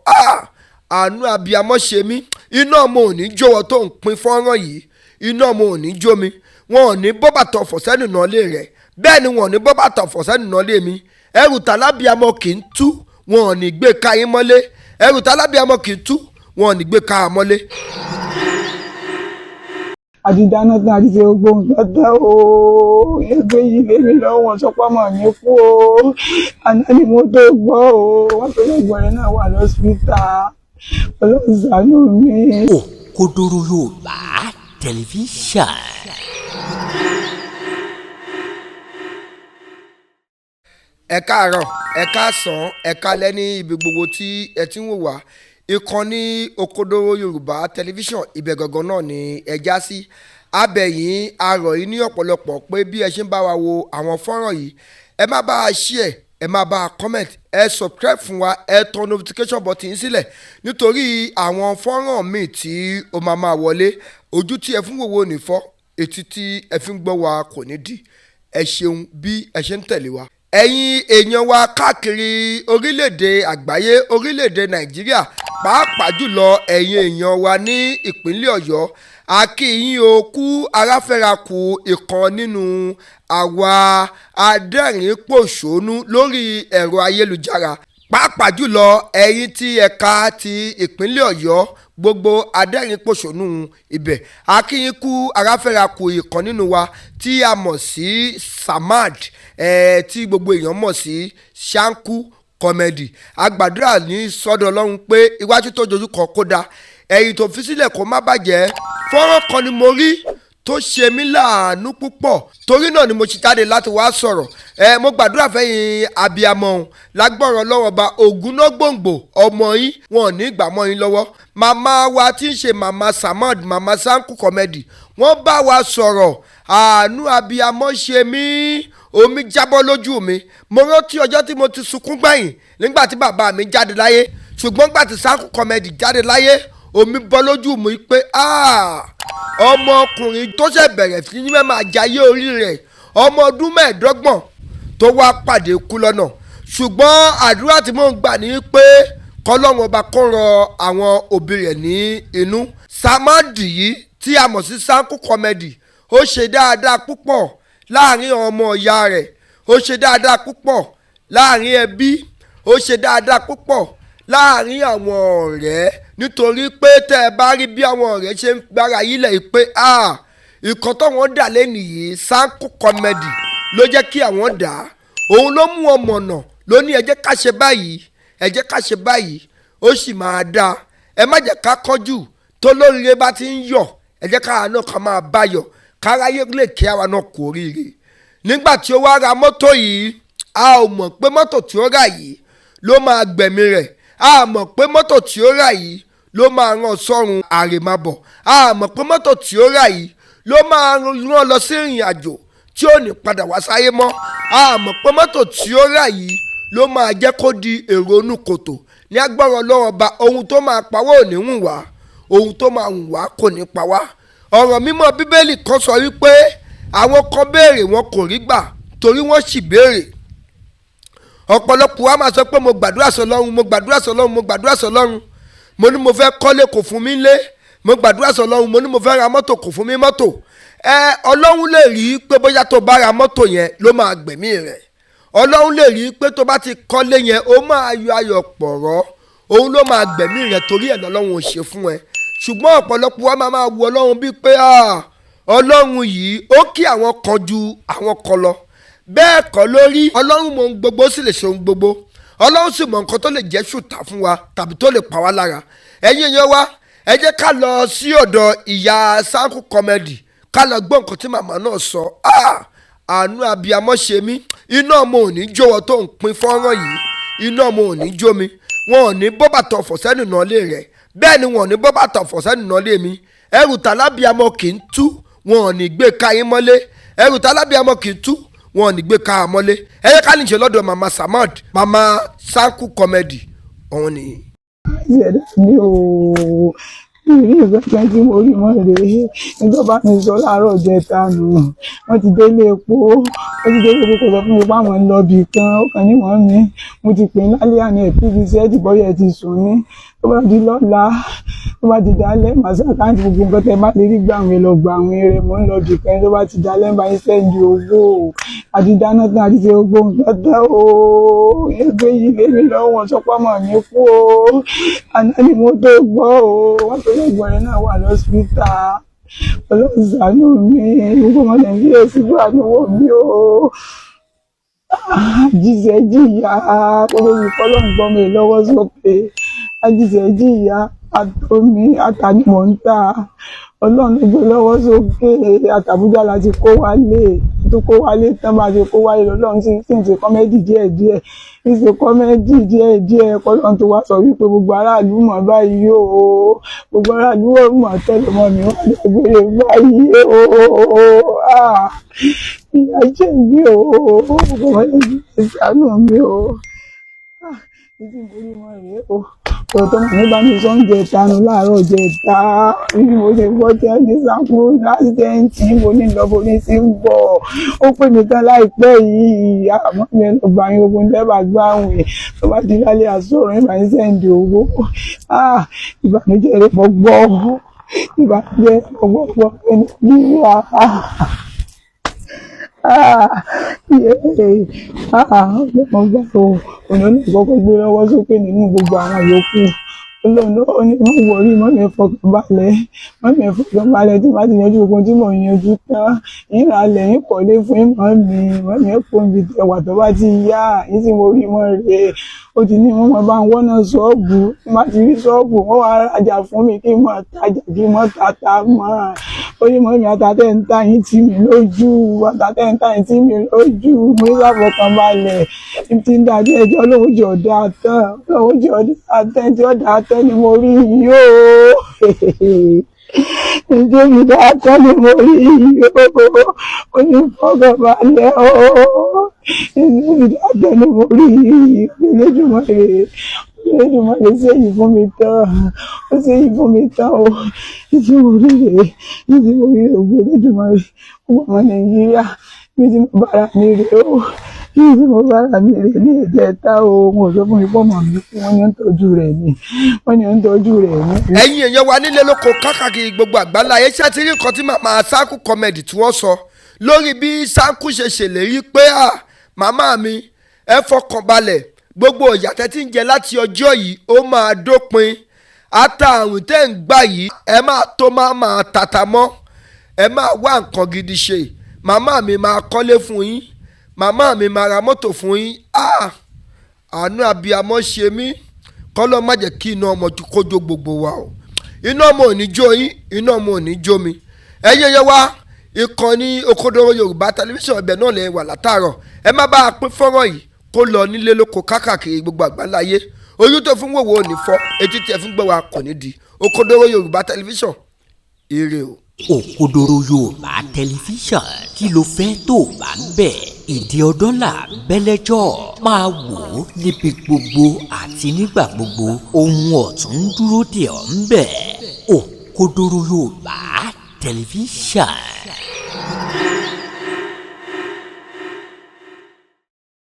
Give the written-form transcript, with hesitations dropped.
Ah! Àánú abiyamọ ṣe mí. Iná ọmọ ò ní jówọ tó ń pín fọ́nrán yìí, iná ọmọ ò ní jó mi. Wọn ò ní bọ́ bàtà ọ̀fọ̀ sẹ́nu náà lé rẹ̀, bẹ́ẹ̀ ni wọn ò ní bọ́ bàtà ọ̀fọ̀ sẹ́nu náà lé mi. Ẹrù tàlábíamọ kì í tú, wọn ò ní gbé ka yín mọ́lé. Ẹrù tàlábíamọ kì í tú, wọn ò ní gbé ka a mọ́lé. Àti dáná tán, àti ṣe gbogbo nǹkan tán o. Ẹgbẹ́ yìí lé mi lọ́wọ́, wọn sọ pé ọmọ mi kú o. Àná ni mo tó gbọ́ o, wọ́n tó lẹ́gbọ̀n rẹ̀ náà wà lọ́sibítà. Ọlọ́run ṣàánú mi. Òkodoro Yorùbá Tẹlifíṣàn. Ẹ káàárọ̀, ẹ káàsán, ẹ káalẹ́ ní ibi gbogbo tí ẹ ti ń wò wá. Ìkànnì Òkodoro Yorùbá Tẹlifíṣàn, ibẹ̀ gangan náà ni ẹ já sí. Abẹ̀yìn arọ̀ yìí ní ọ̀pọ̀lọpọ̀ pé bí ẹ ṣe ń bá wa wo àwọn fọ́nrán yìí, ẹ má bá a share, ẹ má bá a comment, ẹ subscribe fún wa, ẹ tan notification button sílẹ̀ nítorí àwọn fọ́nrán míì tí ó máa máa wọlé. Ojú tí ẹ fún wòwò ní fọ́, etí tí ẹ fi ń gbọ́ wa kò ní dì. Ẹ ṣeun bí ẹ ṣe ń tẹ̀lé wa. Ẹ̀yin èèyàn wa káàkiri orílẹ̀-èdè àgbáyé, orílẹ̀-èdè Nàìjíríà, pàápàá jùlọ ẹ̀yin èèyàn wa ní ìpínlẹ̀ Ọ̀yọ́, a kí yín o. Kú aráfẹ́ra kù ìkan nínú àwa adẹ́rìn-pòṣónú lórí ẹ̀rọ ayélujára, pàápàá jùlọ ẹ̀yin tí ẹ̀ka ti ìpínlẹ̀ Ọ̀yọ́, gbogbo adẹ́rìn-pòṣónú ibẹ̀, a kí yín kú aráfẹ́ra kù ìkan nínú wa tí a mọ̀ sí Samad, tí gbogbo èèyàn mọ̀ sí Shanku Comedy. A gbàdúrà ní sọ́dọ̀ Ọlọ́run pé iwájú tó dojú kọ kó dáa, ẹ̀yìn tó fi sílẹ̀ kó má bàjẹ́. Fọ́nrán kan ni mo rí tó ṣe mí láàánú púpọ̀, torí náà ni mo ṣe jáde láti wá sọ̀rọ̀. Ẹ mo gbàdúrà fẹ́yìn abiyamọ ọ̀hún lágbọ̀rọ̀ lọ́wọ́ ba ògúnná gbòǹgbò ọmọ yín, wọn ò ní gbà mọ́ yín lọ́wọ́. Màmá wa tí ń ṣe màmá Samad, màmá Shanku Comedy, wọ́n bá wa sọ̀rọ̀. Àánú abiyamọ ṣe mí, omi jábọ́ lójú mi. Mo rántí ọjọ́ tí mo ti sunkún gbẹ̀yìn nígbà tí bàbá mi jáde láyé, ṣùgbọ́n gbà tí Shanku Comedy jáde láyé, omi bọ́ lójú mi pé ọmọkùnrin tó ṣẹ̀ bẹ̀rẹ̀ sí ní máa jayé orí rẹ̀, ọmọ ọdún 25 tó wá pàdé kú lọ́nà. Ṣùgbọ́n àdúrà tí mò ń gbà ní pé kọ́lọ́run ọba kó rọ àwọn òbí rẹ̀ ní inú. Samad yìí tí a mọ̀ sí Shanku Comedy, ó ṣe dáadáa púpọ̀ láàrin ọmọ ìyá rẹ̀, ó ṣe dáadáa púpọ̀ láàrin ẹbí, ó ṣe dáadáa púpọ̀ láàrin àwọn ọ̀rẹ́, nítorí pé tẹ́ ẹ bá rí bí àwọn ọ̀rẹ́ ṣe ń gbára yílẹ̀ pé ìkan táwọn dà lẹ́nu yìí, Shanku Comedy ló jẹ́ kí àwọn dà á, òun ló mú ọmọ ọ̀nà ló ní ẹ jẹ́ ká ṣe báyìí, ẹ jẹ́ ká ṣe báyìí, ó sì máa dáa. Ẹ má jẹ́ ká kánjú tó lóríire bá ti ń yọ̀, ẹ jẹ́ káwa náà ká máa báyọ̀ káráyé lè kí àwa náà kú oríire. Nígbà tí ó wá ra mọ́tò yìí, a ò mọ̀ pé mọ́tò tí ó rà yìí ló máa gbẹ̀mí rẹ̀. A mọ̀ pé mọ́tò tí ó rà yìí ló máa rán sọ́run àrèmábọ̀. A mọ̀ pé mọ́tò tí ó rà yìí ló máa rán lọ sí ìrìn àjò tí ò ní padà wá sáyé mọ́. A mọ̀ pé mọ́tò tí ó rà yìí ló máa jẹ́ kó di èrò inú kòtò. Ní agbára Ọlọ́run ọba, ohun tó máa pa wá ò ní wùn wá, ohun tó máa wùn wá kò ní pa wá. Ọ̀rọ̀ mímọ́ Bíbélì kan sọ wípé àwọn kan béèrè, wọn kò rí gbà torí wọ́n sì béèrè. Ọ̀pọ̀lọpọ̀ wa máa sọ pé mo gbàdúrà sọ́lọ́run, mo gbàdúrà sọ́lọ́run, mo gbàdúrà sọ́lọ́run, mo ní mo fẹ́ kọ́lé, kò fún mi lé. Mo gbàdúrà sọ́lọ́run, mo ní mo fẹ́ ra mọ́tò, kò fún mi mọ́tò. Ẹ Ọlọ́run lè rí i pé bóyá tó bá ra mọ́tò yẹn ló máa gbẹ̀mí rẹ̀. Ọlọ́run lè rí i pé tó bá ti kọ́lé yẹn, ó máa yọ ayọ̀ pọ̀rọ́, òun ló máa gbẹ̀mí rẹ̀, torí ẹ̀ lọ́lọ́run ò ṣe fún ẹ. Ṣùgbọ́n ọ̀pọ̀lọpọ̀ wa máa máa wo Ọlọ́run bíi pé Ọlọ́run yìí ó kí àwọn kan ju àwọn kan lọ. Bẹ́ẹ̀ kọ́ lórí. Ọlọ́run mọ ohun gbogbo, ó sì lè ṣe ohun gbogbo. Ọlọ́run sì mọ nǹkan tó lè jẹ́ ṣùtà fún wa tàbí tó lè pa wá lára. Ẹ̀yin èèyàn wa, ẹ jẹ́ ká lọ sí ọ̀dọ̀ ìyá Shanku Comedy, ká lọ gbọ́ nǹkan tí màmá náà sọ. Àánú abiyamọ ṣe mí. Iná ọmọ ò ní jówọ tó ń pín fọ́nrán yìí, iná ọmọ ò ní jó mi. Wọn ò ní bọ́ bàtà ọ̀fọ̀ sẹ́nu náà lé rẹ̀, bẹ́ẹ̀ ni wọn ò ní bọ́ bàtà ọ̀fọ̀ sẹ́nu náà lé mi. Ẹrù tàlábíamọ kì í tú, wọn ò ní gbé ka yín mọ́lé. Ẹrù tàlábíamọ kì í tú, wọn ò ní gbé ka mọ́lé. Ẹ yẹ ká níṣe lọ́dọ̀ màmá Samad, màmá Shanku Comedy, òun nìyí. Ìṣẹ̀dá mi ò Ìrí ìkankan tí mo rí mọ́ rèé. Nítorí bá mi sọ láàárọ̀ jẹta nù, wọ́n ti délé epo, wọ́n ti délé epo, kò sọ fún mi pé àwọn ń lọ ibì kan. Ó kàn ní wọ́n mi mo ti pè é lálẹ́ àná ẹ̀ pvc bọ́yẹ̀ ti sùn ní. Tó bá di lọ́la, tó bá ti dálẹ́, màá ṣàkáǹtì gbogbo nǹkan tẹ́ bá lè rí gbà wọ́n lọ gbà wọ́n rẹ̀. Mò ń lọ ibì kan, tó bá ti dálẹ́, bá yín send owó. Àti dáná tán, àti ṣe gbogbo nǹkan tán o. Ẹgbẹ́ yìí lé mi lọ́wọ́, sọ pé ọmọ mi kú o. Àná ni mo tó gbọ́ o, wọ́n tó lọ́gbọ̀n rẹ̀ náà wà lọ́sibítà. Ọlọ́run ṣàánú mi, gbogbo ọmọ Nàìjíríà síjú àánú wò mí o. Jíṣẹ́ jìyà olórúkọ ọlọ́run gbọ́ mi lọ́wọ́ sókè. Ajíṣẹ́ jìyà àtọ́mi àtàní mò ń tà, ọlọ́run ló gbé lọ́wọ́ sókè. Àtàbújá la ti kó wálé, tó kó wálé tán, bá ti kó wálé, lọ́lọ́run sì ń ṣe comedy díẹ̀díẹ̀, ń ṣe comedy díẹ̀díẹ̀, kọ́lọ́run tó wá sọ wípé gbogbo aráàlú mọ̀ báyìí o, gbogbo aráàlú mọ̀ tẹ́lẹ̀ mọ́ mi wọ́n dágbére báyìí o. Ìyà jẹ mí o, ọmọ ìṣàánú mi o. Títí mo rí wọn rèé o. Ọ̀rọ̀ tó mọ̀ ní bá mi sọ ń jẹ tanu láàárọ̀ jẹ ta bí mo ṣe gbọ́ tí ẹni sáfù l'accident, mo ní lọ bó ní sí ń bọ̀. Ó pè mí tán láìpẹ́ yìí, àmọ́ mi lọ gba yín ogun lẹ́bàá gbá àwìn, tó bá di lálẹ́ àsọ̀rọ̀ ẹ̀ máa ń send owó. Ìbànújẹ́ rẹ̀ mọ́ gbọ́, ìbànújẹ́ rẹ̀ mọ́ gbọ́ ẹni yíyá. Ọlọ́run gbà o, òun ló kọ́kọ́ gbé lọ́wọ́ sókè nínú gbogbo àwọn yòókù. Ọlọ́run ló ní má worry, má mi fọkàn balẹ̀, má mi fọkàn balẹ̀. Tí má ti yanjú gbogbo tí mò ń yanjú tán, ìrìn alẹ̀ yín kọ́lé fún yín, mọ́ mi mọ́ mi kó ibi tẹ̀wà tó bá ti yá yín tí mo rí mọ́ rèé. Ó ti ní wọ́n máa bá ń wọ́nà ṣọ́ọ̀bù, tí má ti rí ṣọ́ọ̀bù, wọ́n wá rajà fún mi kí n mọ̀ tajà, kí n mọ̀ tata mọ́. Ó ní mọ́ mi, ata tẹ́ ń ta yín tì mí lójú, ata tẹ́ ń ta yín tì mí lójú. Mo ní sáfọkàn balẹ̀, tí ń dájú ẹjọ́ lóhùn jọ dáa tán, lóhùn jọ dáa tán, tí ó dáa tán ni mo rí yìí o. Ǹjẹ́ mi dáa tán ni mo rí yìí o. Ó ní fọkàn balẹ̀ o, ǹjẹ́ mi dáa tán ni mo rí yìí. Elédùmarè, Elédùmarè ṣèyí fún mi tán, ó ṣèyí fún mi tán o. Ìdí mo rí rèé, ìdí mo rí rèé, ògo Elédùmarè. Gbogbo ọmọ Nàìjíríà mi tí mo bára mi rèé o, tí mo bára mi rèé ní ìjẹta o. Wọn ò sọ fún mi pọ́ mọ̀ mi kú, wọ́n ní ń tọ́jú rẹ̀ ni, wọ́n ní ń tọ́jú rẹ̀ ni. Ẹ̀yin èèyàn wa nílé lóko káàkiri gbogbo àgbáńlá ayé, ṣé ti rí nǹkan tí màmá Sanku Comedy tí wọ́n sọ lórí bí Sanku ṣe ṣèlérí pé, à màmá mi, ẹ fọkàn balẹ̀, gbogbo ìyà tẹ́ ti ń jẹ láti ọjọ́ yìí, ó máa dópin, ata àrùn tẹ́ ń gbà yìí, ẹ máa tó máa máa tàtà mọ́, ẹ máa wá nǹkan gidi ṣe, màmá mi máa kọ́lé fún yín, màmá mi máa ra mọ́tò fún yín. Ah, àánú abiyamọ ṣe mí, kọ́lọ́ má jẹ́ kí iná ọmọ kó jó gbogbo wa o. Iná ọmọ ò ní jó yín, iná ọmọ ò ní jó mi. Ẹ̀yin ẹ̀yẹ wa, ìkànnì Òkodoro Yorùbá Tẹlifíṣàn, ibẹ̀ náà lè wà látàárọ̀. Ẹ má bá a pín fọ́nrán yìí kó lọ nílé lóko káàkiri gbogbo àgbáláyé. Ojú tó fún wòwò ò ní fọ́, etí tí ẹ fún gbọ́ wa kò ní di. Òkodoro Yorùbá Tẹlifíṣàn, ire o. Òkodoro Yorùbá Tẹlifíṣàn, kí ló fẹ́ tó bá ń bẹ̀? Ìdí ọdún là bẹ́lẹ́jọ́ máa wò ó níbi gbogbo àti nígbà gbogbo. Ohun ọ̀tún ń dúró dè ọ́ ń bẹ̀. Òkodoro Yorùbá Tẹlifíṣàn.